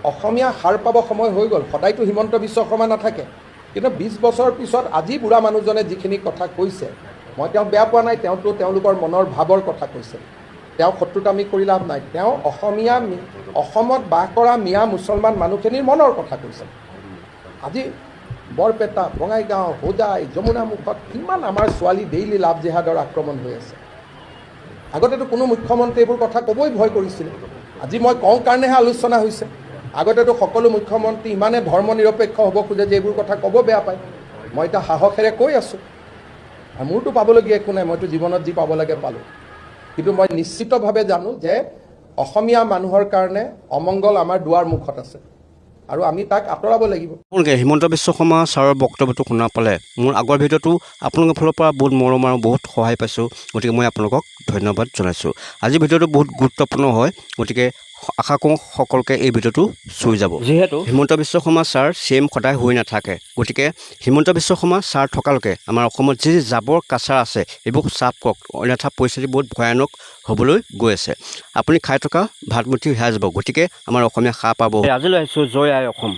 অসমীয়া সাৰ পাব সময় হৈ গ'ল। সদায়তো হিমন্ত বিশ্ব শৰ্মা নাথাকে, কিন্তু 20 বছৰ পিছত আজি বুঢ়া মানুহজনে যিখিনি কথা কৈছে, মই তেওঁক বেয়া পোৱা নাই। তেওঁতো তেওঁলোকৰ মনৰ ভাৱৰ কথা কৈছে। তেওঁ শত্ৰুতামি কৰি লাভ নাই। তেওঁ অসমীয়া, অসমত বাস কৰা মিয়া মুছলমান মানুহখিনিৰ মনৰ কথা কৈছে। আজি বৰপেটা, বঙাইগাঁও, হোজাই, যমুনামুখত কিমান আমাৰ ছোৱালী ডেইলি লাভ জেহাদৰ আক্ৰমণ হৈ আছে। আগতেতো কোনো মুখ্যমন্ত্ৰী এইবোৰ কথা ক'বই ভয় কৰিছিলে। আজি মই কওঁ কাৰণেহে আলোচনা হৈছে। আগতেতো সকলো মুখ্যমন্ত্ৰী ইমানে ধৰ্ম নিৰপেক্ষ হ'ব খোজে যে এইবোৰ কথা ক'ব বেয়া পায়। মই এতিয়া সাহসেৰে কৈ আছোঁ আৰু মোৰতো পাবলগীয়া একো নাই। মইতো জীৱনত যি পাব লাগে পালোঁ। কিন্তু মই নিশ্চিতভাৱে জানো যে অসমীয়া মানুহৰ কাৰণে অমংগল আমাৰ দুৱাৰ মুখত আছে আৰু আমি তাক আঁতৰাব লাগিব। আপোনালোকে হিমন্ত বিশ্ব শৰ্মা ছাৰৰ বক্তব্যটো শুনা পালে। মোৰ আগৰ ভিডিঅ'টো আপোনালোকৰ ফালৰ পৰা বহুত মৰম আৰু বহুত সহায় পাইছোঁ, গতিকে মই আপোনালোকক ধন্যবাদ জনাইছোঁ। আজিৰ ভিডিঅ'টো বহুত গুৰুত্বপূৰ্ণ হয়, গতিকে আশা কৰোঁ সকলোকে এই ভিডিঅ'টো চুই যাব। যিহেতু Himanta Biswa Sarma sir C M সদায় হৈ নাথাকে, গতিকে হিমন্ত বিশ্ব শৰ্মা ছাৰ থকালৈকে আমাৰ অসমত যি জাবৰ কাছাৰ আছে, এইবোৰ চাফ কৰক, অন্যথা পৰিস্থিতি বহুত ভয়ানক হ'বলৈ গৈ আছে। আপুনি খাই থকা ভাতমুঠি হেৰাই যাব। গতিকে আমাৰ অসমীয়া সাৰ পাব। আজিলৈ আহিছোঁ। জয় আই অসম।